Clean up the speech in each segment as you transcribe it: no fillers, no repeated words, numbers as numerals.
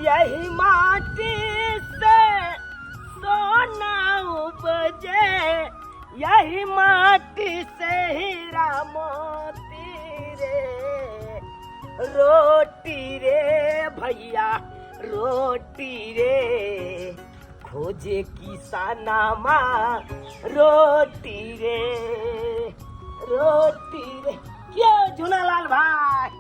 यही माटी से सोना उपजे, यही माटी से हीरा मोती रे। रोटी रे भैया रोटी रे, खोजे किसानमा रोटी रे, रोटी रे। क्यों झुनालाल भाई?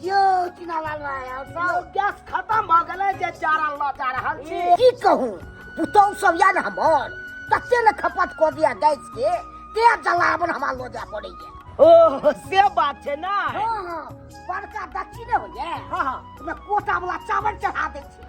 यौ चुनालाल भाई, आओर यौ, सब गैस खत्म भऽ गेलै जे चारा लऽ जा रहल छी। की कहू, पुतहु सब या ने हमर तते ने खपत कऽ दिया गैस के, ते जलावन हमरा लऽ जाय पड़ैया। ओ से बात छै ना? हाँ, बड़का दक्षिण नहि होइया? हाँ। ओहिमे कोटा वाला चावल चढ़ा दै छै।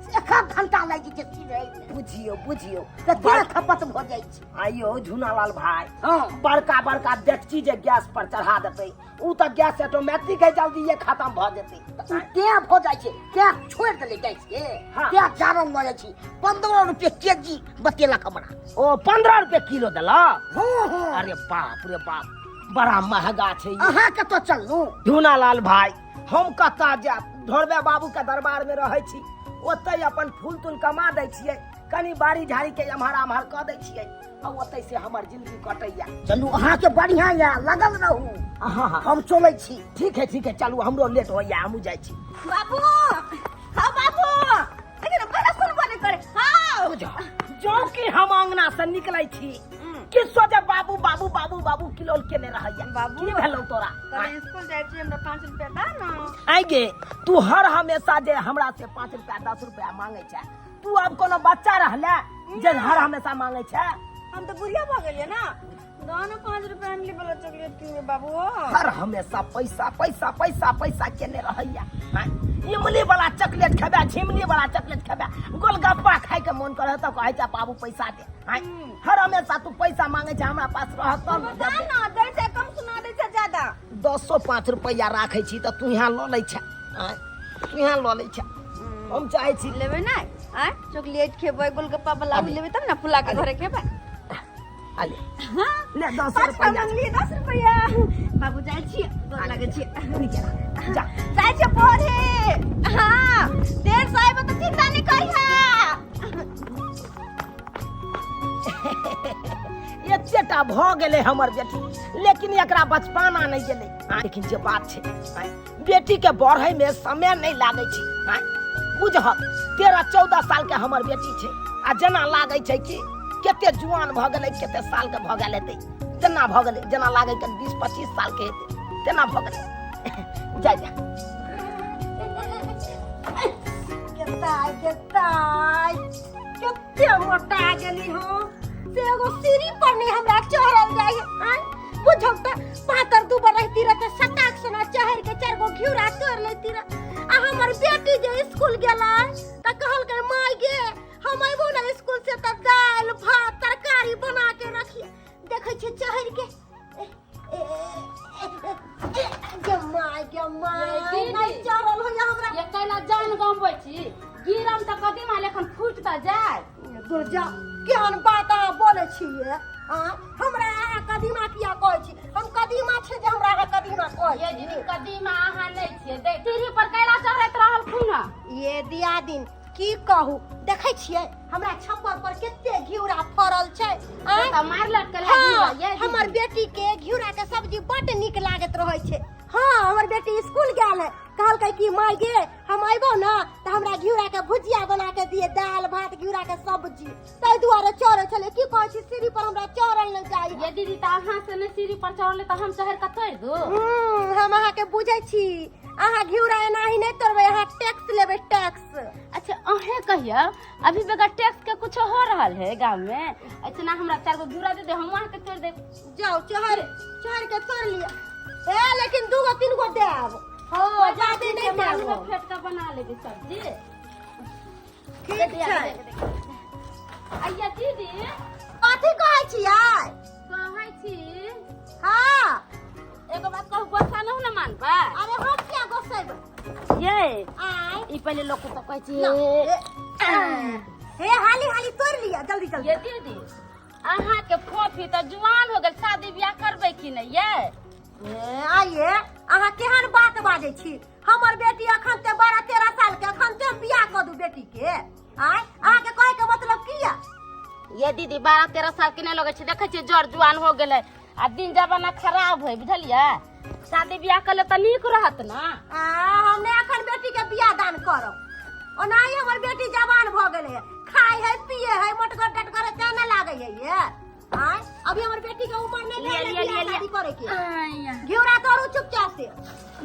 से एक घंटा लागि जाइ छै सीधे। बुझियौ बुझियौ। तऽ तें खपत भऽ जाइ छै। आइयो झुनालाल भाई, हाँ। बड़का बड़का डेकची जे गैस पर चढ़ा देतै, उ तऽ गैस ऑटोमेटिक है, जल्दी ये खत्म भऽ जेतै। तऽ उ तें भऽ जाइ छै, तें छोड़ि देलै गैस के। तें जारन लऽ जाइ छी। 15 रुपये के जी बतेलक हमरा। ओ 15 रुपये किलो देलक? हाँ। अरे बाप रे बाप, बड़ा महंगा छै ई। अहाँ कतऽ चललहुँ? झुनालाल भाई, हम कतऽ जायब, ढोरबे बाबू के दरबार में रहै छी, ओतै अपन फूल तूल कमा दै छियै, कनी बाड़ी झाड़ी के एम्हर आम्हर कऽ दै छियै, आ ओतै से हमर जिंदगी कटैया। चलू, अहाँके बढ़िया यऽ, लगल रहू। हाँ। हम चलै छी। ठीक है ठीक है, चलू, हमरो लेट होइया, हमहूँ जाइ छी। बाबू, हाँ बाबू, लेकिन बड़ा सुनबो नहीं करे। हाँ। बुझ जो कि हम अंगना से निकलै छी कि सोचे बाबू बाबू बाबू बाबू किलोल केने रहैया। बाबू। की भेलौ तोरा? कल स्कूल जाइ छी, हमरा 5 रुपया दा ना। आइ गे, तू हर हमेशा जे हमरा से 5 रुपया 10 रुपया मांगे छै, तू आब कोनो बच्चा रहले जे हर हमेशा मांगे छै? हम तो बुढ़िया भऽ गेलियै ना, दो ना 5 रुपया, इमली वाला चॉकलेट किनबै बाबू। हर हमेशा पैसा पैसा पैसा पैसा केने रहैया। हाँ, इमली वाला चॉकलेट खेबे, झिमली वाला चॉकलेट खेबे, गोलगप्पा खाय के मन करे तो कहै छै बाबू पैसा दे। हाँ, हर हमेशा तू पैसा मांगे छै, हमरा पास रहत तब ने दा देबै। ना, दै छै कम, सुना दै छै ज्यादा। दसो 5 रुपैआ राखै छी तऽ तू यहाँ लऽ लै छै। आँय, तू यहाँ लऽ लै छै, हम चाहै छी। लेबै ना? आय चॉकलेट खेबै, गोलगप्पा वाला अभी। लेबै तब ना फुला के घरे खेबै। अले। हाँ। ले 10 5 रुपैआ। मांगलियै 10 रुपैआ। बाबू, जाइ छियै, गोर लागै छियै। जा। जाइ छियै पढ़े। हाँ, देर से आइबो तऽ चिंता नहीं करिहे। एतेटा भऽ गेलै हमर बेटी, लेकिन एकरा बचपना नहि गेलै। हाँ, लेकिन जे बात छै, हाँ, बेटी के बढ़े में समय नहीं लागै छै। हाँ, बुझहक 13-14 साल के हमर बेटी छै आ जेना लागै छै कि कते जुआन भऽ गेलै, कते साल के भऽ गेल हेतै, तेना भऽ गेलै, जेना लागै कि 20-25 साल के हेतै तेना भऽ गेलै। जा जा। केताय केताय, कते मोटा गेली हो से एगो सीढ़ी पर नहीं हमरा चढ़ल जाय। आय बुझौ त पातर दुबर रहती रह त सटाक सना चढ़ के चार गो घिउरा तोड़ लेती रह। आ हमर बेटी जे स्कूल गेला त कहलकै, माय गे, हम अयबो ना स्कूल से त दालि भात तरकारी बना के रखिए। देखै छियै चढ़ के, गे my गे my, नहीं चढ़ल होइया हमरा। ये कैला जान गमबै छी? गिरम तऽ कदीमा लेखन फूटि तऽ जाय। दूर जा, केहन बात अहाँ बोलै छियै? आँ, हमरा अहाँ कदीमा किया कहै छी? हम कदीमा छी जे हमरा अहाँ कदीमा कहै ये छी? दीदी, कदीमा अहाँ नहि छियै। देख, सीढ़ी पर कैला चढ़ैत रहलखुन हँ। ये दियादिन, की कहू, देखै छियै हमरा छप्पर पर कते घिउरा फड़ल छै? आँय? तऽ मारि लटकल है। हाँ, घिउरा, ये दीदी। हमर बेटी के घिउरा के सब्जी बड्ड नीक लागैत रहै छै। हाँ, हमर बेटी स्कूल गेल है, कहलकै कि माय गे, हम अयबो ने तऽ हमरा घिउरा के भुजिया बना के दिए, दालि भात घिउरा के सब्जी। ताहि दुआरे चढ़ै छलै। की कहै छी, सीढ़ी पर हमरा चढ़ल नहि जाइ। ये दीदी, तऽ अहाँ से नहि सीढ़ी पर चढ़ले तऽ हम चढ़ि कऽ तोड़ि दू? हम अहाँके बुझै छी, अहाँ घिउरा एनाही नहि तोड़बै, अहाँ टैक्स लेबै, टैक्स। अच्छा, अहें कहियो, अभी बगैर टैक्स के कुछ हो रहल है गांव में? अच्छा ना, हमरा चार गो घिउरा दे दे, हम अहाँ के तोड़ देब। जाओ, चढ़ चढ़ के तोड़ लिअ। ए, लेकिन दू गो तीन गो देब। हाँ, जादे नहि मालूम देब। फेट के बना लेबे सब्जी। ठीक छै। आइया दीदी। कथी कहै छियै? कहै छी। हाँ। एगो बात कहू, गुस्सा नहीं ना मानबा? अरे, हम किया गोसेबै? ये आय। ई पहले लोग के तो कहै छी। लो, हे हाली हाली तोड़ लिअ, जल्दी जल्दी। ये दीदी, अहाँ के फोफी तऽ जुआन हो गेल, शादी ब्याह करबै कि नहीं ये? ए, आइये अहाँ केहन बात बाजै छी? हमर बेटी अखन ते 12-13 साल के, अखन ते हम बियाह कऽ दू? के। आय, अहाँके कहै के मतलब की या? ये दीदी, 12-13 साल के नहीं लगे छै, देखै छियै जर जुआन हो गेलै आ दिन जमाना खराब है, बुझलियै? शादी बियाह कर ले तऽ नीक रहत ना। आ हम नहि अखन बेटी के बियाह दान करब। ओनाही हमर बेटी जवान भऽ गेलै है, खाय है, पिए है, मोटगर टटगर है, तें नहि लागै है ये। आय, अभी हमर बेटी के उम्र नहि लिअ, भेलै लिअ, बियाह लिअ, शादी करे के। आइया। घिउरा तोड़ू चुपचाप से।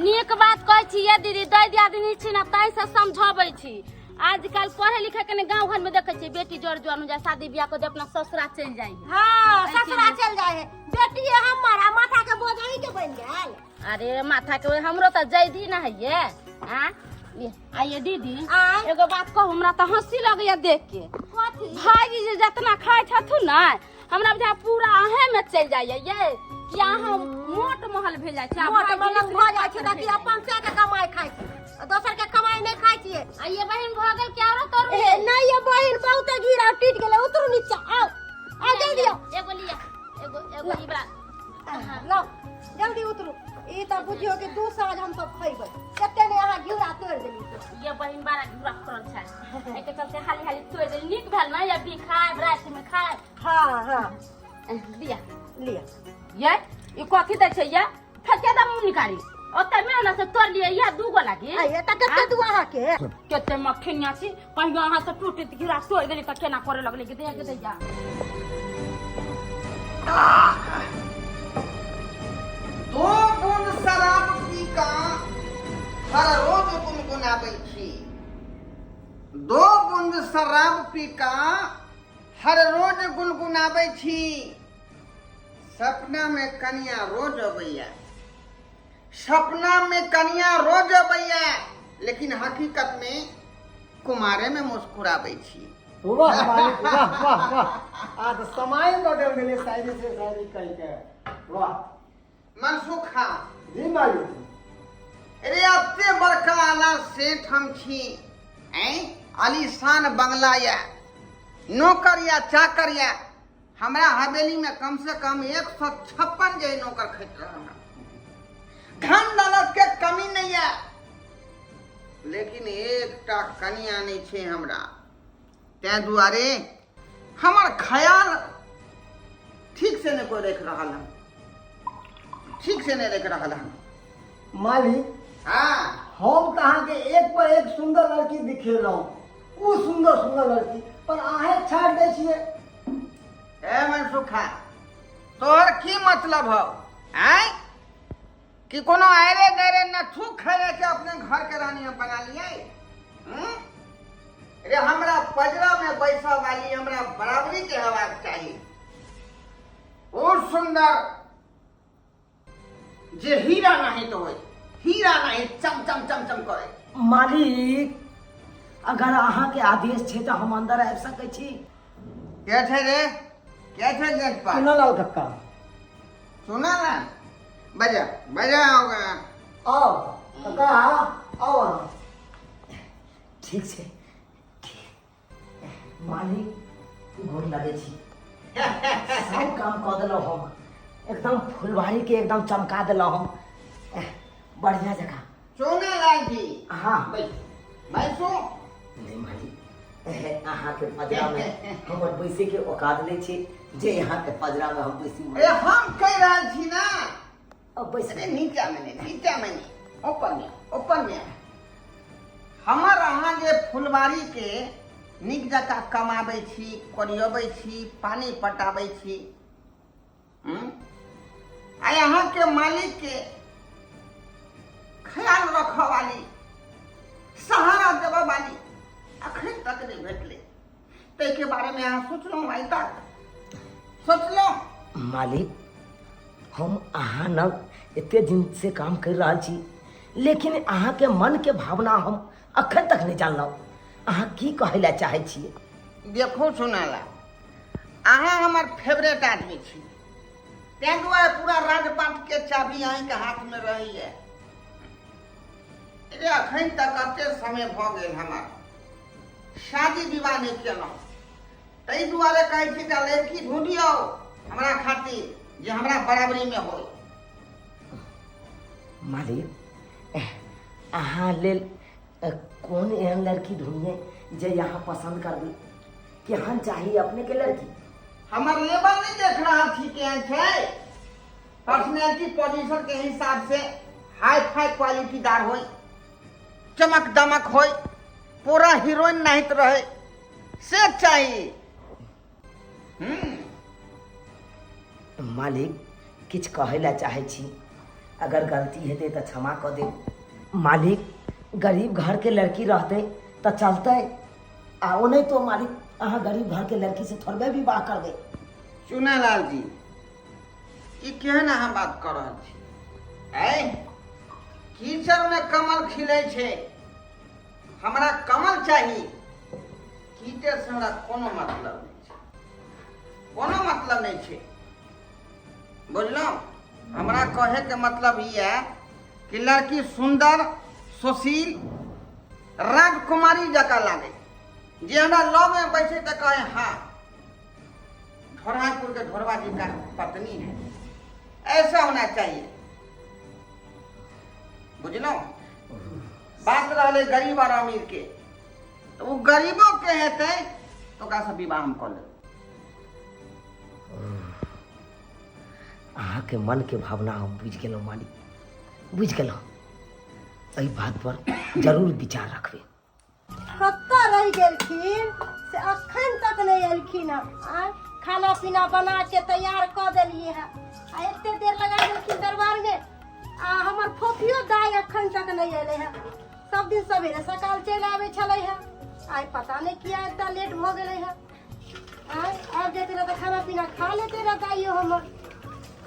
नीक बात कहै छी ये दीदी, दै दियादिनी छी ने ताहि से समझबै छी। आजकल पढ़े लिखे के ने गाँव घर में देखे छियै बेटी जर जुआन हो जाए, शादी बियाह कर दे, अपना ससुरा चलि जाइ है। हाँ, ऐसे ससुरा नहीं। चल जाए है बेटी है हमर, आ माथा के बोझ अहीं के बनि गेल। अरे माथा के हमरो तऽ जैधी न है ये। आ ये आइए दीदी। आय। एगो बात कहू, हमरा तऽ हंसी लगैया देख के। कथी? भाईजी जे जितना खाइ छथुन ने, हमरा बुझा पूरा अहें में चलि जाइया ये, कि अहाँ मोट महल भेल जाइ छै आ मोट भाईजी मलंग भऽ जाइ छै भेल तऽ कि अपन से के कमाइ खाइ छै, आ दोसर के कमाइ नहि खाइ छियै। आ ये बहिन भऽ गेल कि आरो तोरू? ए, नहि ये बहिन, बहुते घीरा टूटि गेलै, उतरू नीचा, आउ आउ जल्दी आउ। एगो लिअ, एगो एगो ई बला। लाउ, जल्दी उतरू। ई तऽ बुझियौ कि दू साँझ हम सब खैबै, कते ने अहाँ घिउरा तोड़ि देली। ये बहिन, बड़ा घिउरा फड़ल छै, एहिके चलते हाली हाली तोड़ि देली। नीक भेल ने, अभी खायब, रातिमे खायब। हाँ हाँ। लिअ। लिअ। ये ई कथी दै छै ये? फेर दम मुँह निकाली, ओते मेहनत से तोड़ लिए, इएह दूगो लागी। आ ये तऽ कते दू अहाँके? कते मक्खनिया छी, कहियो अहाँ से टूटैत घिरा तोड़ि देली तऽ केना करे लगलै कि दैया के दैया। दो बूंद शराब पी कऽ हर रोज गुनगुनाबै छी। दो बूंद शराब पी कऽ हर रोज गुनगुनाबै छी, सपना में कनिया रोज अबैया। सपना में कनिया रोज अबैया, लेकिन हकीकत में कुमारे में मुस्कुराबै छी। वाह मालिक, वाह वाह वाह! आ तऽ समय बदल गेलै, शायरी से शायरी कहि के, वाह! मनसुखा। जी मालिक। अरे एते बड़का आला सेठ हम छी, ऐं आलीशान बंगला या, नौकर या चाकर या, हमरा हवेली में कम से कम 156 जे नौकर खटि रहल हन। धन दौलत के कमी नहीं है, लेकिन एकटा कनिया नहीं छै हमरा। तैं दुआरे हमर ख्याल ठीक से नहीं कोई रख रहल हन, ठीक से नहीं रख रहल हन। मालिक। हाँ। हम तऽ अहाँके एक पर एक सुन्दर लड़की दिखेलहुँ, ओ सुन्दर सुन्दर लड़की पर अहें छाड़ि दै छियै। ए मनसुखा, तोहर की मतलब हौ? आँय, कि कोनो आयरे गैरे नथु खैरे के अपने घर के रानी हम बना लियै? हम्म? रे, हमरा पजरा में बैसऽ वाली हमरा बराबरी के हेबाक चाही, ओ सुंदर जे हीरा नहीं तो होय, हीरा नहीं चम चम चम चम करे। मालिक, अगर अहाँके आदेश छै तऽ हम अंदर आबि सकै छी? के छै रे? के छै गेट पर? चुनालाल कक्का। सुना ना, बजा बजा होगा। आउ कक्का, आउ अहाँ। ठीक छै, ठीक। मालिक, गोर लगै छी। सब काम कऽ देलहुँ हम, एकदम फुलवारी के एकदम चमका देलहुँ हम, बढ़िया जगह। सोना लाल जी। हाँ। बैस बैसो। नहि मालिक, अहाँके पजरामे हमर बैसैके औकात नहि छै जे अहाँके पजरामे हम बैसी। अरे हम कहि रहल छी ना। अब बैस। अरे नीचा में नहीं, नीचा में नहीं, ऊपर में, ऊपर में। हमर अहाँ जे फुलवारी के नीक जकाँ कमाबै छी, कोरियबै छी, पानी पटाबै छी, हम्म? आ अहाँके मालिक के ख्याल रखऽ वाली, सहारा देबऽ वाली अखन तक नहि भेटलै, ताहिके बारेमे अहाँ सोचलहुँ? आइ तक सोचलहुँ? मालिक, हम अहाँ लग एते दिन से काम कर रहल छी, लेकिन अहाँके मनके भावना हम अखन तक नहि जानलहुँ। अहाँ की कहै लए चाहै छियै? देखू सुनाला, अहाँ हमर फेवरेट आदमी छी, ताहि दुआरे पूरा राजपाट के चाभी अहीँके हाथमे रहैए। रे, अखन तक कते समय भऽ गेल हमर शादी विवाह नहि केलहुँ, ताहि दुआरे कहै छी एकटा लड़की ढूँढियौ हमरा खातिर जे हमरा बराबरीमे होय। मालिक, अहाँ लेल कोन एहन लड़की ढूंढिए जे यहाँ पसंद करबे? केहन चाही अपने के लड़की? हमर लेवल नहीं देख रहल छी केहन छै? पर्सनैलिटी पोजीशन के हिसाब से हाई फाई क्वालिटीदार होय, चमक दमक होय, पूरा हीरोइन नाहित रहे से चाहिए। मालिक, किछु कहै लए चाहै छी, अगर गलती हेतै तऽ क्षमा कऽ देब। मालिक, गरीब घरके लड़की रहतै तऽ चलतै, आ ओ नहि तो मालिक अहाँ गरीब घरके लड़की से थोड़बे विवाह करबै। चुनालाल जी, ई केहन अहाँ बात कऽ रहल छी? ऐ कीचड़ में कमल खिलै छै, हमरा कमल चाही, कीचड़ से हमरा कोनो मतलब नहि छै, कोनो मतलब नहि छै, बुझलहुँ? हमरा कहैके मतलब ई है कि लड़की सुंदर, सुशील, राजकुमारी जकाँ लागे, जे हमरा लग में बैसे तऽ कहे हाँ ढोरापुर के ढोरबा जी का पत्नी है, ऐसा होना चाहिए, बुझलहुँ? बात रहलै गरीब और अमीर के, तऽ ओ गरीबो के हेतै तऽ ओकरासँ विवाह हम कऽ लेब। अहाँके मनके भावना हम बुझि गेलहुँ मालिक, बुझि गेलहुँ। एहि बात पर जरूर विचार रखबै। कतऽ रहि गेलखिन से अखन तक नहि एलखिन हँ? आँय, खाना पीना बना के तैयार कऽ देलियै हँ आ एते देर लगा देलखिन दरबार मे। आ हमर फोफियो दाइ अखन तक नहि एलै हँ। सब दिन सवेरे सकाल चलि आबै छलै हँ, आइ पता नहि किया एते लेट भऽ गेलै हँ। आँय, आबि जेतै रहए तऽ खाना पीना खा लेते रहए दाइयो हमर।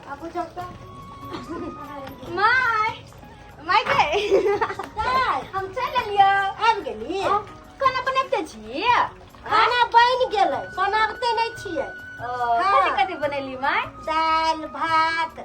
आ बुझब तऽ माय, माय गे। दाइ, हम चलि एलियै। आबि गेली? खाना बनबिते छी? खाना बनि गेलै, बनाबते नहि छियै। ओ, कथी कथी बनेली माय? दालि भात।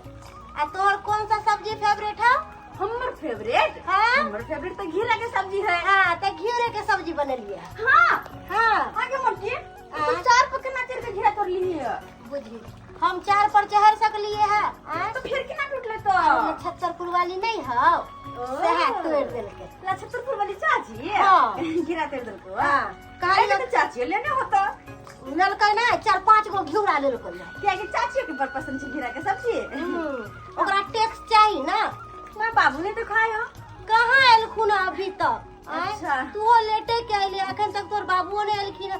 आ तोहर कौन सा सब्जी फेवरेट है? हमर फेवरेट? हाँ। हमर फेवरेट तो घिरा के सब्जी है। हाँ, तो घिरे के सब्जी बनेलिए। हाँ। हाँ। आगे मोटी, तू चार पर केना चढ़ के घिरा तोड़ ली है? बुझली, हम चार पर चढ़ सकलिए है। आँ? तो फिर केना टूटले तो? छत्तरपुर वाली नहीं हौ, सएह तोड़ देलकै। लछतरपुर वाली चाची? हाँ। घिरा तोड़ देलको? हाँ। कहलिए तो चाची लेने होता। लेलकै ना, चार पाँच गो घिउरा लेलकै। कियाकि चाची के बड़ पसंद छै घिरा के सब्जी। ओकरा टैक्स चाही ना। माय, बाबू ने तो खाए हो। कहाँ एलखुन अभी तक? आँय? अच्छा। तूहो लेटे के अइले, अखन तक तोर बाबुओ नहीं एलखिन।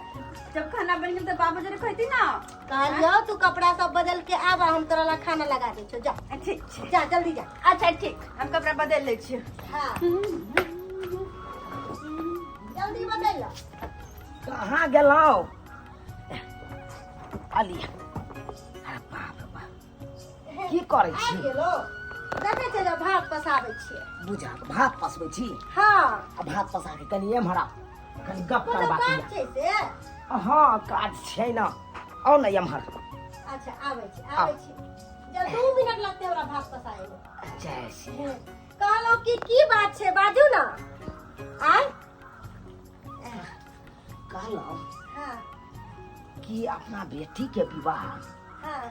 जब खाना बन गेल तो बाबू जरे खैती ना। कहलियो तू कपड़ा सब बदल के आब, हम तोरा ला खाना लगा दै छौ, जा। ठीक छै। जा, जल्दी जा। अच्छा ठीक, हम कपड़ा बदल लै छियै। हाँ, जल्दी बदल ला। कहाँ गेलहुँ अलिया? अरे बाप रे बाप, की करै छी? आबि गेलो? देखै छै जे भात पसाबै छियै। बुझा, भात पसबै छी? हाँ। आ भात पसा के कनि एम्हर आउ, कनि गप कोनो करबाक काज यऽ। छै से? हँ, काज छै ने, आउ ने एम्हर। अच्छा, आबै छी, आबै छी। जब 2 मिनट लगतै हमरा भात पसाबै मे। जय श्री। कहलहुँ कि की बात छै, बाजू ने। आय। कहलहुँ हाँ। कि अपना बेटी के विवाह हाँ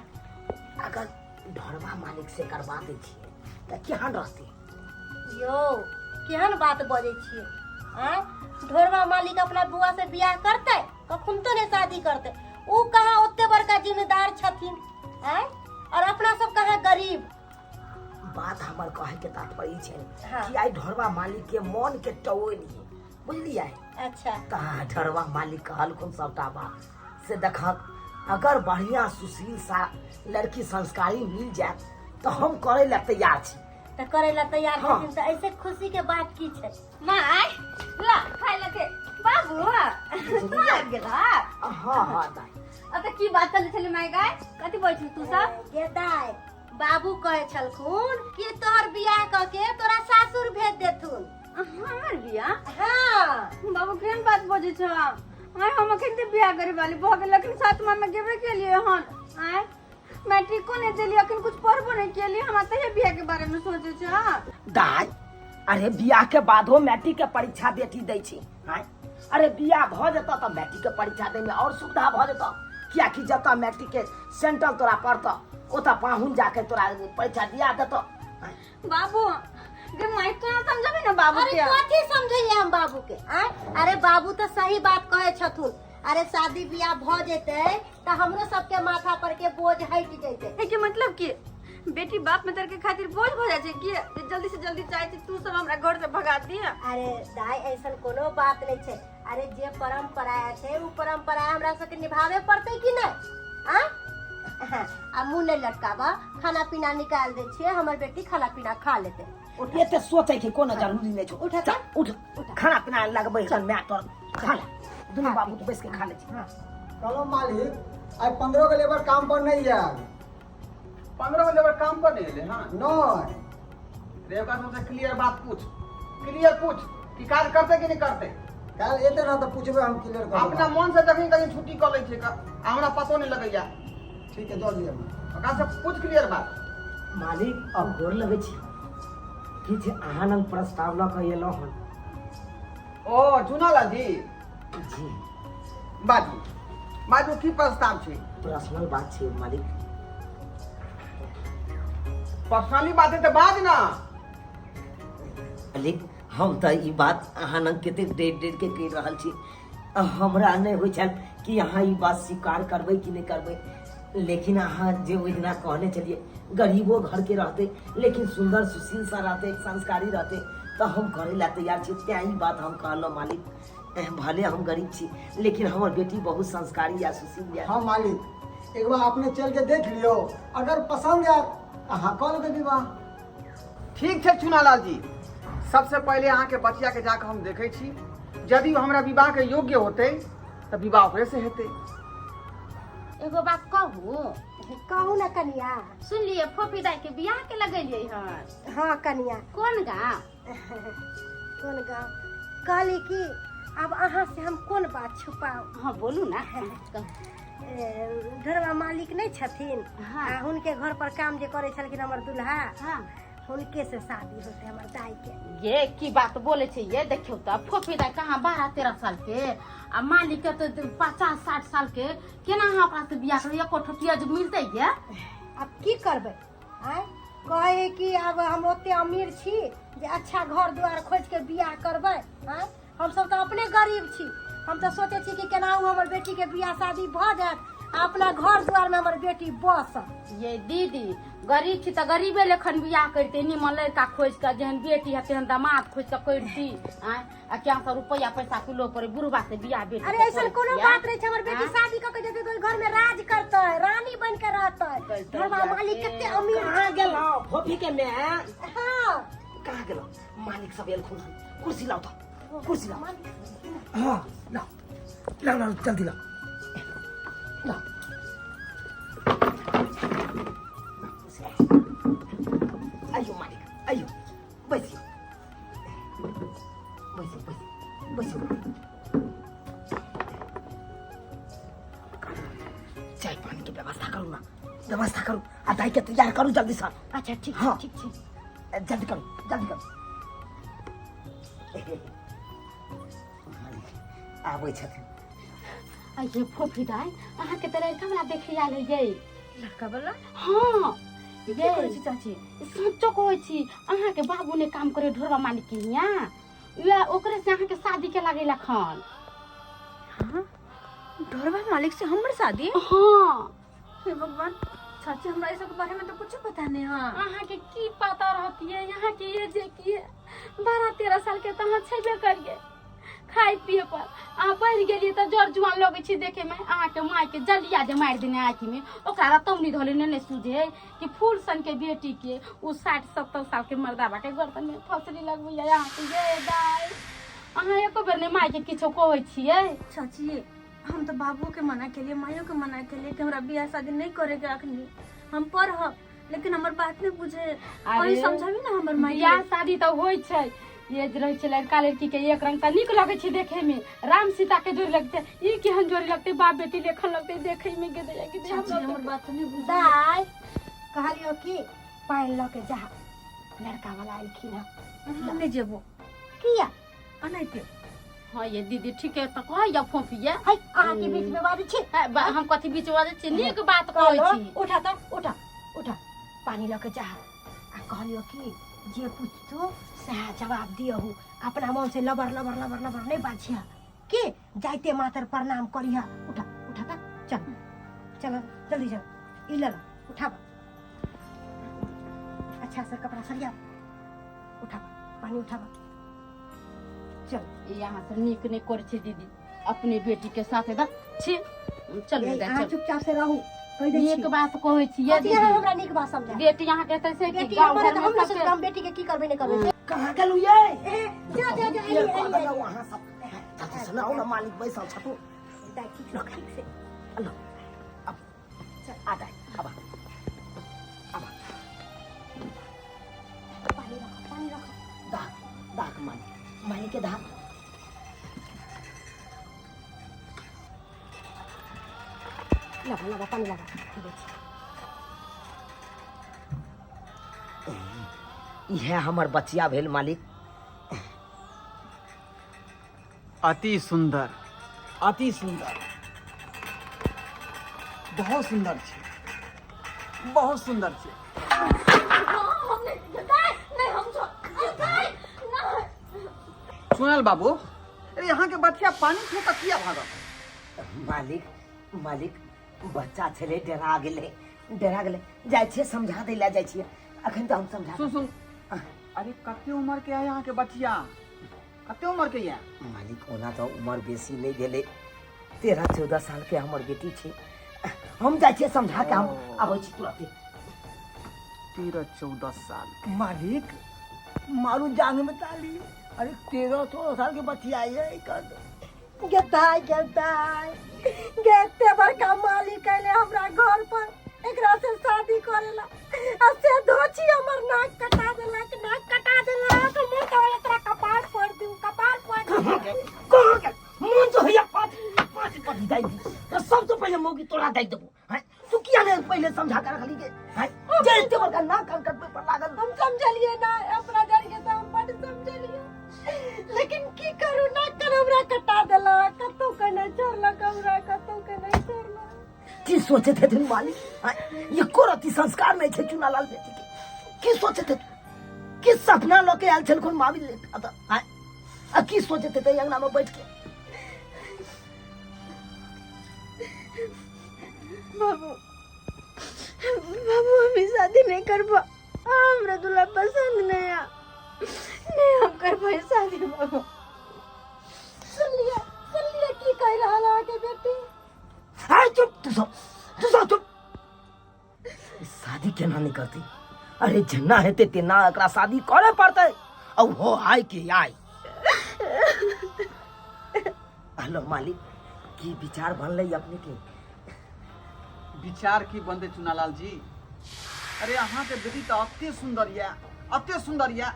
अगर ढोरबा मालिक से करवा दै छियै तऽ केहन रहतै? यौ, केहन बात बजै छियै? आँय, ढोरबा मालिक अपना बुआ से बियाह करतै? कखन तो नहि शादी करतै। ओ कहाँ ओते बड़का जिम्मेदार छथिन? आँय, और अपना सब कहाँ गरीब। बात हमर कहै के तात्पर्य ई छै हाँ। कि आइ ढोरबा मालिक के मन के टोलियै, बुझलियै? अच्छा। तऽ ढोरबा मालिक कहलखुन सबटा बात से देखक, अगर बढ़िया सुशील सा लड़की संस्कारी मिल जायत तऽ हम करै लए तैयार छी। तऽ करै लए तैयार हाँ। छथिन तऽ ऐसे खुशी के बात की छै? माय, ला खाय लए दे। बाबू, तू आबि गेल? हाँ हाँ दाइ। अब तऽ की बात चलै छलै माय गाय? कथी बोलै छली तू सब? गे दाइ, बाबू कहै छलखुन कि तोहर बियाह कऽ के तोरा सासुर भेज देथुन। हमर बियाह? हाँ। बाबू, केहन बात बजै छ? आय, हम अखन तऽ बियाह करे वाली भऽ गेल, अखन सातमा में गेबे केलियै हन। आय, मैट्रिको नहि देलियै, अखन कुछ पढ़बो नहि केलियै, हमरा तहिया बियाह के बारे में सोचै छ? दाइ, अरे बियाह के बादो मैट्रिक के परीक्षा बेटी दै छै। आँय, अरे बियाह भऽ जेतऽ तऽ मैट्रिक के परीक्षा दै में और सुविधा भऽ जेतऽ, कियाकि जतऽ मैट्रिक के सेंटर तोरा पड़तऽ ओतऽ पाहुन जाके तोरा परीक्षा दिया देतऽ। आँय? बाबू, गे माई तू ना समझबी ना बाबू अरे के कथी समझैये हम बाबू के आय अरे बाबू तो सही बात कहे छथुन अरे शादी बियाह भ जेतै तऽ हमरो सबके माथा पर के बोझ हटि जेतै के मतलब कि बेटी बाप में के खातिर बोझ भ जाइ छै कि जे जल्दी से जल्दी चाहे छी तू सब हमरा घर से भगा दिया अरे दाई ऐसन कोनो बात नहीं छै अरे जे परंपरा छै उ परंपरा हमरा सबके निभावे पड़तै कि नहीं आ आ मुंह नहीं लटकाबा खाना पीना निकाल दै छियै हमर बेटी खाना पीना खा लेतै एते सोचै के कोनो जरूरी नहि छौ उठा चल, उठ खाना पीना लगबै हन माय तोर खा ले दुनू बाबू बैस के खा ले छी कहलहुँ मालिक आइ 15 गो लेबर काम पर नहि आयल 15 गो लेबर काम पर नहीं एलै हाँ नहि रे ओकरा सबसे क्लियर बात पूछ क्लियर पूछ कि काज करते कि नहीं करते काल्हि एतै ने तऽ पूछबै हम क्लियर कऽ अपना देबै। मन से जखन कहीं छुट्टी कऽ लै छै आ हमरा पतो नहीं लगैया ठीक है दऽ दिअ ओकरा से पूछ क्लियर बात मालिक अब गोर लगै छी किछु अहाँ लग प्रस्ताव लऽ कऽ एलहुँ हन ओ चुनालाल जी जी बाजू बाजू की प्रस्ताव छै पर्सनल बात छै मालिक पर्सनली बात है तऽ बाज ना मालिक हम तऽ ई बात अहाँ लग कतेक डरि डरि के कहि रहल छी हमरा नहि होइ छल कि अहाँ ई बात स्वीकार करबै कि नहि करबै लेकिन अहाँ जे ओहि दिना कहने छलियै गरीबो घरके रहतै लेकिन सुन्दर सुशील सा रहतै संस्कारी रहतै तऽ हम करै लए तैयार छी तेँ ई बात हम कहलहुँ मालिक भले हम गरीब छी लेकिन हमर बेटी बहुत संस्कारी या सुशील या हाँ मालिक एक बार अपने चल के देख लियो अगर पसंद आयत तऽ अहाँ कऽ लेबै विवाह ठीक छै चुनालाल जी सबसे पहिले अहाँके बचिया के जाके हम देखै छी यदि ओ हमरा विवाह के योग्य होतै तऽ विवाह ओकरे से हेतै एगो बात कहू कहू ना कनिया सुनलिए फोफी दाई के बियाह के लगेलिए हन हाँ कनिया कोन गाँव कोन गाँव कहली कि अब अहाँ से हम कोन बात छुपाउ हाँ बोलू ना ए, घरवा मालिक नहीं छथिन हाँ। आ हुनके घर पर काम जे करे छलखिन हमर दुल्हा हाँ हुनके से शादी होते हमर दाई के ये की बात बोले छे ये देखियो तो फोफी दाई कहाँ 12-13 साल के आ मालिक के तो 50-60 साल के केना अहाँ ओकरा से बियाह करू एको ठोपिया जे मिलते ये अब की करबै आँय कहै कि आब हम ओते अमीर छी जे अच्छा घर दुआर खोजि के बियाह करबै आँय हमसब तऽ अपने गरीब छी हम तऽ सोचै छी कि केनाहु हमर बेटीके बियाह शादी भऽ जायत आ अपना घर दुआरमे हमर बेटी बसत ये दीदी गरीब छी तऽ गरीबे लेखन बियाह करते निमन लड़का खोजि कऽ जेहन बेटी है तेहन दामाद खोजि कऽ करती आँय आ क्या सब रुपया पैसा कुलो पर बुढ़वा से बियाह बेटी अरे के ऐसा करै कोनो छियै? बात नहीं छै हमर बेटी आँय? शादी कऽ के जेतै तऽ ओहि घर में राज करतै रानी बन के रहतै करतै, घरवा मालिक कते अमीर कहाँ गेलहुँ फोफी के माय हाँ कहाँ गेलहुँ मालिक सब एलखुन हन कुर्सी लाउ तऽ कुर्सी लाउ हाँ लाउ लाउ लाउ जल्दी लाउ लाउ कुर्सी लाउ। आइयो मालिक आइयो बैसियो बैसू बैसू बैसू चाय पानी के व्यवस्था करू ना व्यवस्था करू आ दाई के तैयार करू जल्दी से अच्छा ठीक हाँ। ठीक छै जल्दी करू जल्दी करू मालिक आबै छथिन अये फोफी दाई अहाँके तऽ लड़का वाला देखे आयल है ये लड़का वाला हाँ की ये कहै छी चाची सच्चो कहै छी अहाँके बाबू ने काम करे ढोरबा मालिक के हियाँ उएह ओकरे से अहाँके शादी के लागेला खन हाँ ढोरबा मालिक से हमर शादी हाँ हे भगवान चाची हमरा ई सब के बारे में तो कुछ पता नहीं हाँ अहाँके की पता रहतियै अहाँके ये जे की 12-13 साल के तऽ अहाँ छेबे करियै खाय पिए पर अहाँ बढ़ि गेलियै तऽ जर जुआन लगै छी देखे में अहाँके माय के जलिया जे मारि देने आँखि में ओकरा रतौनी धोले ने ने सूझे कि फूल सन के बेटी के उ 60-70 साल के मर्दाबा के गर्दन में फसरी लगबैया अहाँके ये दाय अहाँ एको बेर ने माय के किछो कहै छियै चाची हम तो बाबू के मना के लिए माइयो के मना के लिए कि हमरा बियाह शादी नहीं करे के अखनी हम पढ़ब लेकिन हमर बात नहीं बुझे अरे, अहीं समझाबी ना हमर माई बियाह शादी तऽ होइ छै ये जे रहै छै लड़का लड़की के एक रंग तऽ नीक लगै छै देखे में राम सीता के जोड़ी लगतै ई केहन जोड़ी लगतै बाप बेटी लेखन लगतै देखे में गे दैया गे दैया चाची हमर बात नहीं बुझे दाय कहलियो कि पानि लऽ के जा लड़का वाला एलखिन हँ हम नहीं जेबो किया अनाइते हाँ ये दीदी ठीक है तऽ कहैया फोफिया है अहाँ के बीच में बाजै छी है, हम कथी बीच बाजै छी नीक बात कहै कहलो छी उठा तऽ उठा उठा पानि लऽ के जा आ कहलियो कि जे पूछतो सएह जवाब दियहु अपना मन से लबर लबर लबर लबर नहीं बाजिया के जाइते मातर प्रणाम करिहा उठा उठा ता चल चल जल्दी चल ई ले ला उठा अच्छा से कपड़ा सरिया उठा पानी उठा चल ई यहाँ से नीक नहीं करै छै दीदी अपने बेटी के साथ एकदम छी चलू ए, दाइ अहाँ चलू चुपचाप से रहू कहि दै छी नीक बात कहै छी ये कथी अहाँ दीदी हमरा नीक बात समझा बेटी यहाँ कहते से कि बेटी गाँव हमर है घर तऽ में हम न सबके सोचब हम बेटी के की करबै नहि करबै कहाँ गेलू ये ए, जा जा जा ये एली कऽ एली देलहुँ एली अहाँ सब जल्दी सुनाउ ने मालिक बैसल छथु दाइ ठीक से ठीक से लो अब आ दाइ अब आ। अब आ। पानी रखो पानी रखो दाक दाक मालिक मालिक के दाक लगा लगा पानी लगा ठीक छै इएह हमर बचिया भेल मालिक अति सुन्दर अति सुन्दर बहुत सुन्दर छै बहुत सुन्दर छै सुनल बाबू अरे यहाँ के बच्चा पानी फेंक किया भागल मालिक मालिक बच्चा छलै डरा गेलै डरा गेलै जाइ छियै समझा दै लए जाइ छियै अखन तऽ हम समझा सुन सुन अरे कते उम्र के है यहाँ के बच्चिया कते उम्र के है मालिक ओना तऽ उमर बेसी नहि भेलै 13-14 साल के हमर बेटी छै हम जाइ छियै समझा के हम आबै छी तुरते 13-14 साल मालिक मारू जांग में ताली अरे 13-14 साल के बच्ची आई है कर दो गेताय गेताय गेते बड़का मालिक अइले हमरा घर पर एकरा से शादी करेला आ से धोची हमर नाक कटा देलक नाक कटा देलक मोर तो एकरा कपार फोड़ दिउ कपार फोड़ दिउ कहाँ गेल मन जो हैया पाँच पाँच पति दाइ दी तऽ सबसँ पहिले मौगी तोरा दाइ देबो हैं तू किया ने पहिले समझा के रखली के हैं जे एते बड़का नाक कान कटबै पर लागल हम समझलिए ना अपना जर के तो हम बड समझलिए लेकिन की करू नाक कान हमरा कटा देलक कतौ के नहीं छोड़लक हमरा कतौ के नहीं छोड़लक की सोचे थे तुम मालिक हैं? ये को रति संस्कार नहीं छे चुनालाल बेटी के की सोचे थे की सपना लऽ के आयल छलखुन मामी ले अतऽ हैं? आ की सोचे थे ते अंगना में बैठ के बाबू बाबू हम ई शादी नहीं करबा हमरा दूल्हा पसंद नहीं आ नहीं हम करबा ई शादी बाबू सुन लिया की कह रहल अहाँके बेटी हाय चुप तू सब चुप ई शादी केना नहीं करती अरे जेना हेतै तेना एकरा शादी करे पड़तै आ हो आय के आय हेलो मालिक की विचार बनलै अपने के विचार की बनते चुनालाल जी अरे अहाँ के बेटी तो अते सुंदर या अते सुंदर या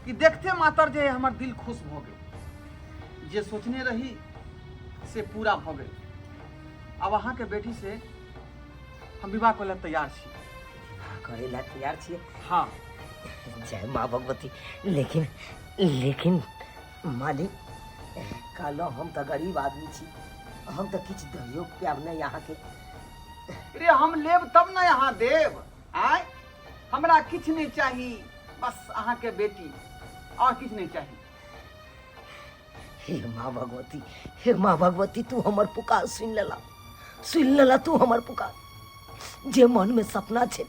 कि देखते मातर जे हमर दिल खुश भ गेल जे सोचने रही से पूरा भ गेल अब अहाँ के बेटी से हम विवाह करे ला तैयार छी विवाह करे ला तैयार छियै हाँ जय माँ भगवती लेकिन लेकिन मालिक कहलहुँ हम तऽ गरीब आदमी छी हम तऽ किछु दैयो पायब नहि अहाँके अरे हम लेब तब ने अहाँ देब आय हमरा किछु नहि चाही बस अहाँके बेटी और किछु नहि चाही हे माँ भगवती हे माँ भगवती तू हमर पुकार सुनि लेला सुनि लेला तू हमर पुकार जे मनमे सपना छै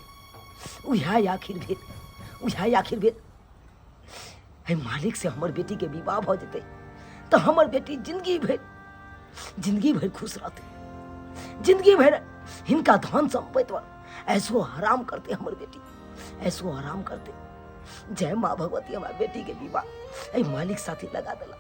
उएह आखिर भेल उएह आखिर भेल हे मालिक से हमर बेटी के विवाह भऽ जेतै तऽ हमर बेटी जिंदगी भरि जिंदगी भरि खुश रहतै जिंदगी भरि हिनका धन सम्पत्ति ऐसो हराम करते हमर बेटी ऐसो हराम करते जय माँ भगवती हमारा बेटी के विवाह एहि मालिक साथी लगा देला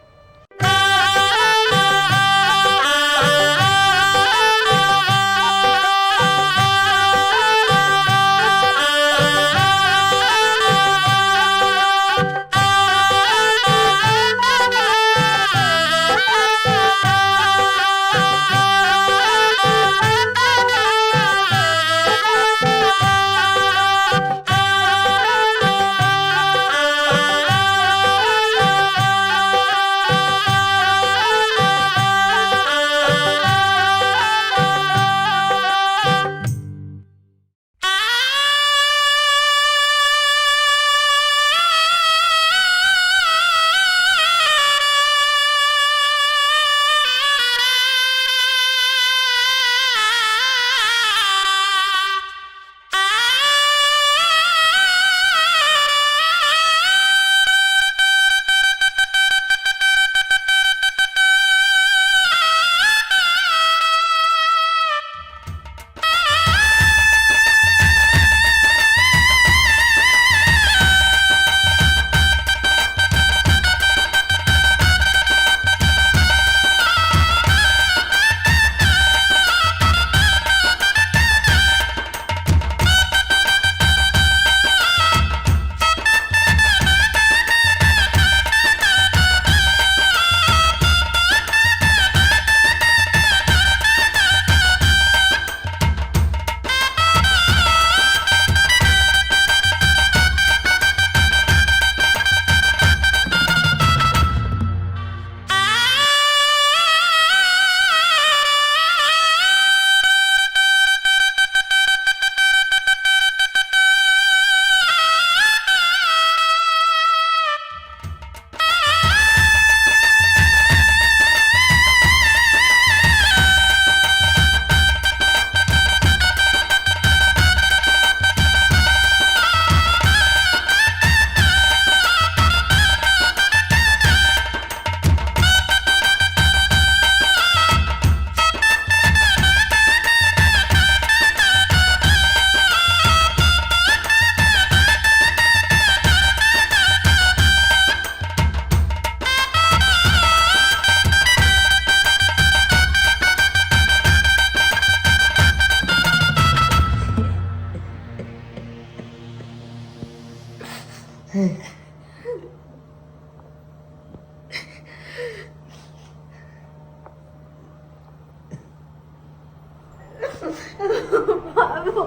बाबू,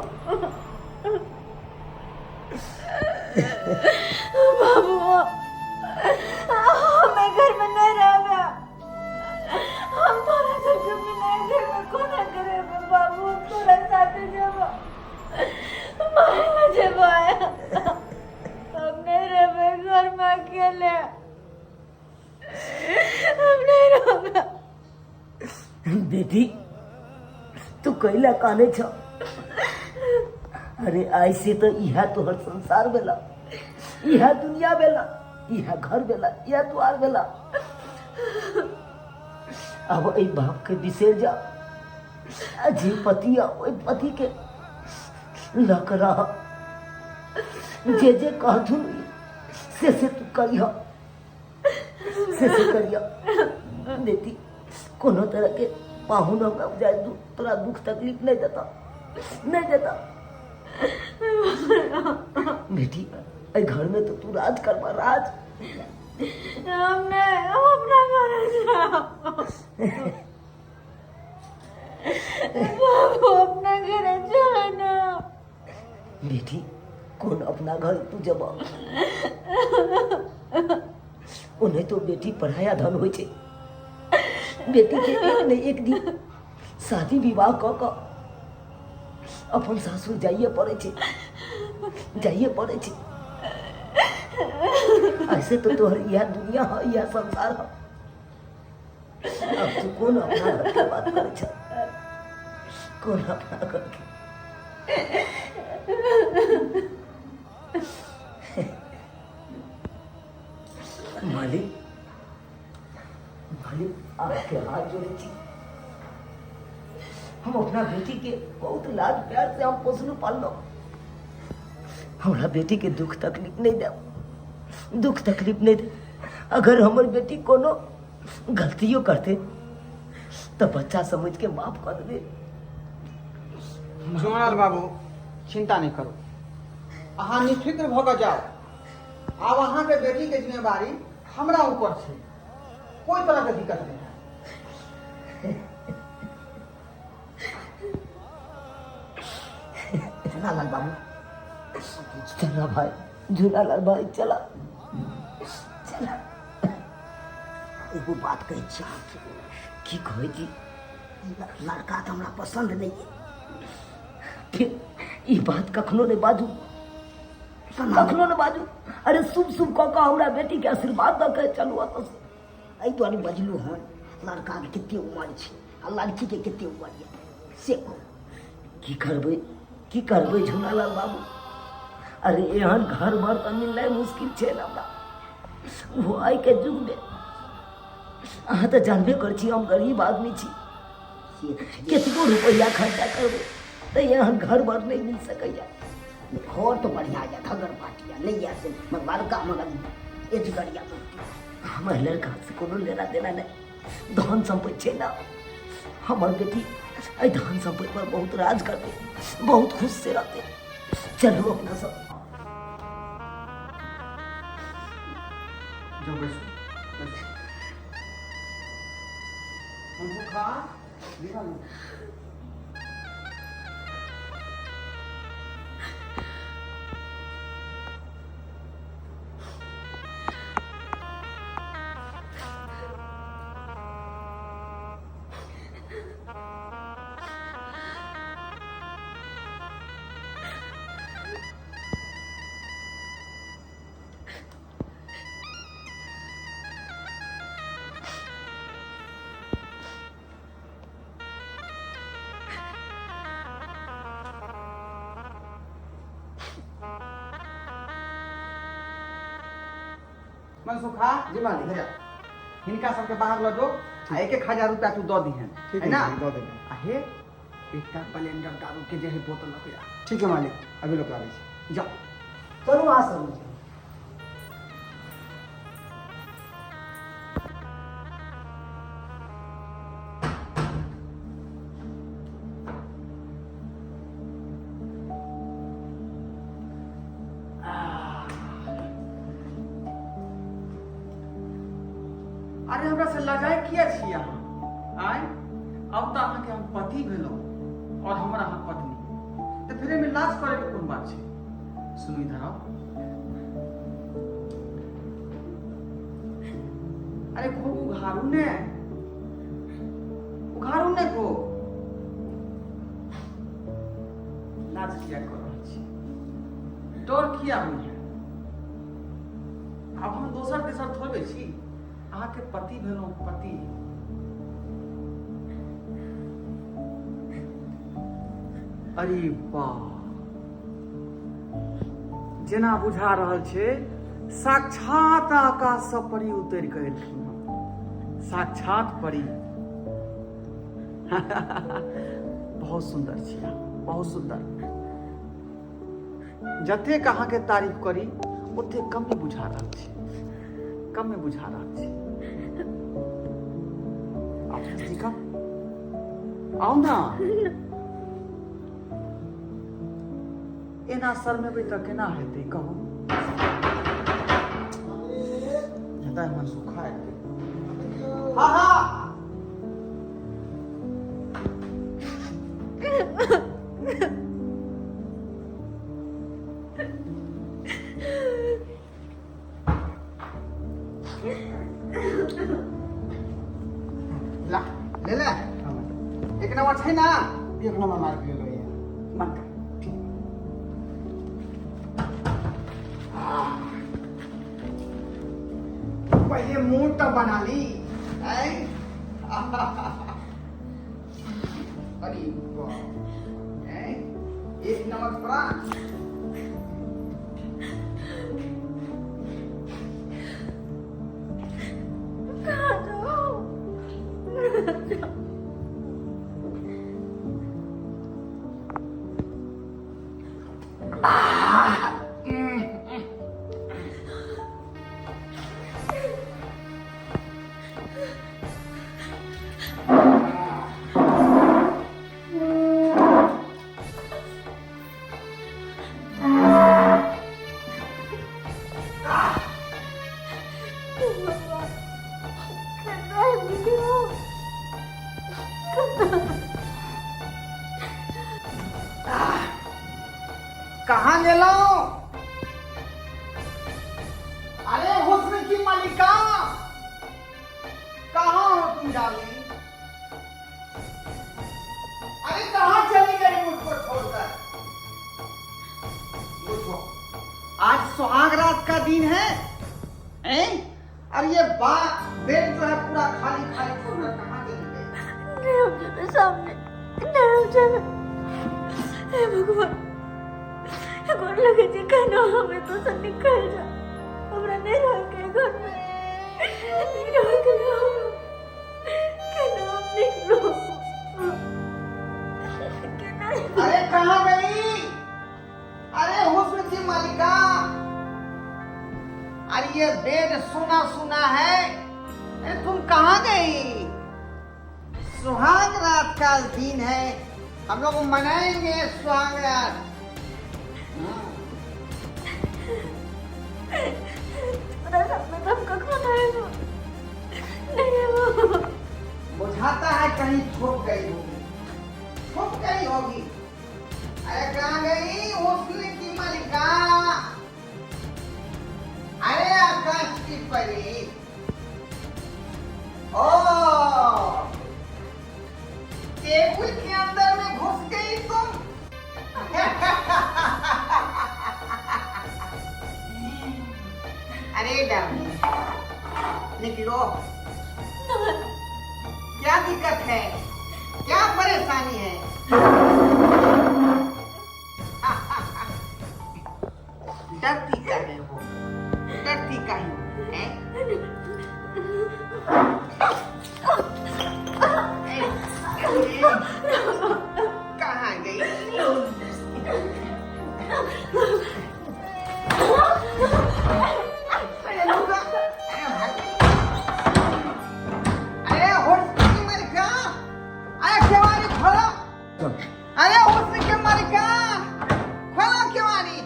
बाबू, हमें घर में नहीं रहना। हम तोरा सबके बिना घर में कोना करे बाबू। तोरा साथे जब मारे जब हम नहीं रहबे घर में अकेले, हम नहीं रहबे। बेटी तू कैला काने छ? अरे ऐसे तो इहा तोहर संसार भेला, इहा दुनिया भेला, इहा घर भेला, इहा द्वार भेला। अब एहि बाप के बिसरि जा, आ जे पति आ ओहि पति के लऽ कऽ रह। जे जे कहथुन से से तू करिह, से से करिह। बेटी कोनो तरह के पाहुन हमरा बुझाइ तोरा दुख तकलीफ नहीं देता, नहीं देता। बेटी एहि घर में तो तू राज करबा, राज। हम नहीं, हम अपना घर जाओ बाबू, अपना घर जाओ ना। बेटी कौन अपना घर तू जब ओने तो बेटी पढ़ाया धन होइ छै। बेटी के एक ने एक दिन शादी विवाह कऽ कऽ अपन सासुर जाइए पड़ै छै, जाइए पड़ै छै। ऐसे तो तोहर इएह दुनिया है, इएह संसार है। अब तू कोन अपना घर के बात करै छ, कोन अपना घर के? मालिक, मालिक आपके हाथ जोड़े छी। हम अपना बेटी के बहुत लाड प्यार से हम पोसलू पाललो। हमरा बेटी के दुख तकलीफ नहीं दे, दुख तकलीफ नहीं दे। अगर हमर बेटी कोनो गलतियों करते तो बच्चा समझ के माफ कर दे। झुमनाल बाबू चिंता नहीं करू, अहाँ निफिक्र भऽ कऽ जाउ। आब अहाँके बेटीके जिम्मेवारी हमरा ऊपर छै, कोई तरह के दिक्कत नहीं है। झुनालाल बाबू चला भाई, झूलालाल भाई चला चला। एगो बात कहै छी अहाँके। की कहै छी? लड़का तऽ हमरा पसन्द नहि यऽ। फिर ई बात कखनो नहि बाजू, कखनो नहि बाजू। अरे शुभ शुभ कऽ कऽ हमरा बेटी के आशीर्वाद दऽ के चलू एतऽ से। एहि दुआरे बजलहुँ हन, लड़काके कते उमर छै आ लड़कीके कते उमर यऽ से कहू। की करबै, की करबै झुनालाल बाबू? अरे एहन घर भर तऽ मिलनाइ मुश्किल छै ने हमरा। ओहो आइके युगमे अहाँ तऽ जानबे करै छी हम गरीब आदमी छी। से तऽ छै। कतबो रुपैआ खर्चा करबै तऽ एहन घर भर नहि मिल सकैया। घर तऽ बढ़िआँ यऽ, घगर पाटी यऽ, नहि यऽ से मगर लड़का मगर एजगर यऽ बहुते। हमर लड़का से कोनो लेना देना नहि, धन सम्पत्ति छै ने। हमर बेटी एहि धन सम्पत्ति पर बहुत राज करतै, बहुत खुश से रहतै। चलू अपना सब। जाउ बैसू, बैसू। मनसुखा, निकालू। मनसुखा जी मालिक। इधर आ। हिनका सबके बाहर लऽ जो आ 1-1 हजार रुपया तू दऽ दिहन। ठीक है ना? मालिक, दऽ देबै। आ हे, एकटा ब्लेंडर दारू के जे है बोतल लऽ के आ। ठीक है मालिक, अभी लोग आबै छी। जाओ। चलू अहाँ सब। अरे हमरा से लजाय किया छी अहाँ? आय अब तऽ अहाँके हम पति भेलहुँ और हमर अहाँ पत्नी, तऽ फेर एहिमे लाज करैके कोन बात छै? सुनू, इधर आउ। अरे खूब उघारू ने, उघारू ने खूब। लाज किया कऽ रहल छी? डर किया होइए? आब हम दोसर तेसर थोड़बे छी, अहाँके पति भेलहुँ, पति। अरे वाह, जेना बुझा रहल छै साक्षात आकाश से परी उतरि कऽ एलखिन हँ, साक्षात परी। बहुत सुन्दर छी अहाँ, बहुत सुन्दर। जतेक अहाँके तारीफ करी ओतेक कमे बुझा रहल छै, कमे बुझा रहल छै। आब नजदीक आउ, आउ ना। एना शरमेबै तऽ केना हेतै, कहू? हेतै मन सुखा गेल। हाँ हाँ, ला ले ले, एक नंबर छै ना? एक नंबर मार्क लेलो ये। मन कर। पहले मुंह तो बना ली हैं? अरे वाह, हैं? एक नंबर प्राण। कहाँ जाओ? कहाँ गेलहुँ? अरे हुस्न की मलिका, कहाँ हो तुम डार्लिंग? अरे कहाँ चली गई मुझको छोड़कर? उठो, आज सुहाग रात का दिन है, हैं? और ये बा बेड जो है पूरा खाली खाली छोड़कर कहाँ चली गई? नहीं, हम जाना सामने नहीं, हम जाना। हे भगवान, गोर लगे जे कहना हमें तो से निकल जा। हमरा नहीं रह के घर में, नहीं रह के हमरा कहना हम निकलो कहना। अरे कहाँ गई? अरे हुस्न की मालिका, अरे ये बेड सुना सुना है, अरे तुम कहाँ गई? सुहाग रात का दिन है, हम लोग मनाएंगे सुहाग रात। तोरा सामने तो हम कखनो नहीं आबो, नहीं आबो। बुझाता है कहीं छुप गई होगी, छुप गई होगी। अरे कहाँ गई हुस्न की मालिका? अरे आकाश की परी, ओ टेबुल के अंदर में घुस गई तुम। अरे डार्लिंग निकलो, क्या दिक्कत है, क्या परेशानी है? डरती का है वो, डरती का ही है? कहाँ गई? अरे लूगा, अरे भाग गई। अरे हुस्न की मालिका, अरे केवाड़ी खोलो। अरे हुस्न के मालिका, खोलो केवाड़ी।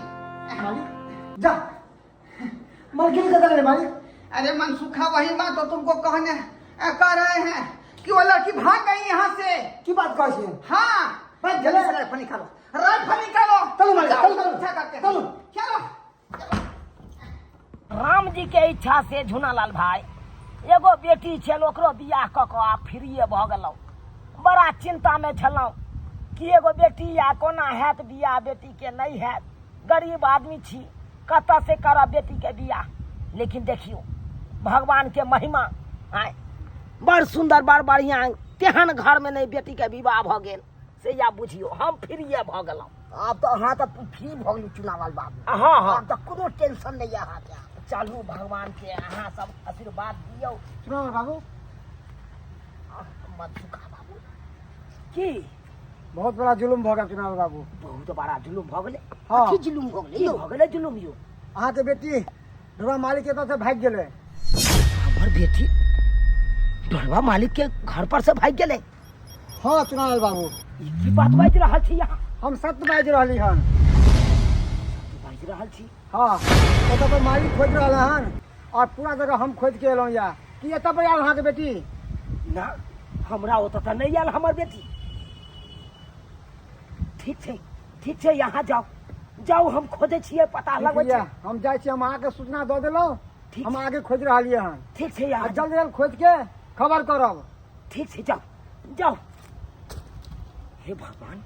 मालिक जा, मालकिन कतऽ गेलै मालिक? अरे मनसुखा, वही बात तो तुमको कहने कह रहे हैं कि वो लड़की भाग गई यहाँ से। की बात कहै छियै? हाँ। भाग जल्दी गेलै से राइफल निकालो, राइफल निकालो। चलू मालिक, जाओ, चलू, चलू। पीछा करते हैं। चलू। चलो। राम जी के इच्छा से झुनालाल भाई एगो बेटी छल, ओकरो बियाह कऽ कऽ आब फ्रीए भऽ गेलहुँ। बड़ा चिंता में छलहुँ कि एगो बेटी या कोना हैत बियाह, बेटी के नहीं हैत, गरीब आदमी छी, कतऽ से करब बेटी के बियाह। लेकिन देखियौ भगवान के महिमा आय, बड़ सुंदर बड़ बढ़िया तेहन घर में नहीं बेटी के विवाह भऽ गेल, से या बुझियौ हम फ्रीए भऽ गेलहुँ। आब तऽ अहाँ तऽ फ्री भऽ गेलहुँ चुनावल बाबू। हँ हँ। आब तऽ कोनो टेंशन नहि यऽ अहाँके। चलू, भगवान के अहाँ सब आशीर्वाद दियौ। चुनाव बाबू। मनसुखा बाबू की बहुत बड़ा जुलुम भऽ गेल चुनाव बाबू। बहुत बड़ा जुलुम भऽ गेलै? हँ। की जुलुम भऽ गेलै की यौ? भऽ गेलै जुलुम यौ? अहाँके बेटी ढोबा मालिक के तरफ से भागि गेलै। हमर बेटी ढोलवा मालिक के घर पर से भागि गेलै? हँ चुनाव बाबू। ई की बात बाजि रहल छी अहाँ? हम सत्य बाजि रहली हन। बाजि रहल छी? हँ, ओतऽ पर मालिक खोजि रहल हन और पूरा जगह हम खोजि के एलहुँ या की एतऽ पर आयल अहाँके बेटी? ना, हमरा ओतऽ तऽ नहि आयल हमर बेटी। ठीक छै, ठीक छै, यहाँ जाउ जाउ, हम खोजै छियै, पता ठीक लगबै यऽ, छै। हम जाइ छी, हम अहाँके सूचना दऽ देलहुँ। ठीक हम छै। आगे खोजि रहलियै हन। ठीक छै, आ यहाँ जाउ। जल्द जल्द खोजि के खबर करब। ठीक छै, जाउ जाउ। हे भगवान,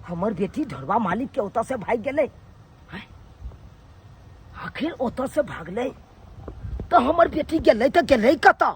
हमर बेटी ढोरबा मालिक के ओतऽ से भागि गेलै। आँय? आखिर ओतऽ से भागलै तऽ हमर बेटी गेलै तऽ गेलै कतऽ?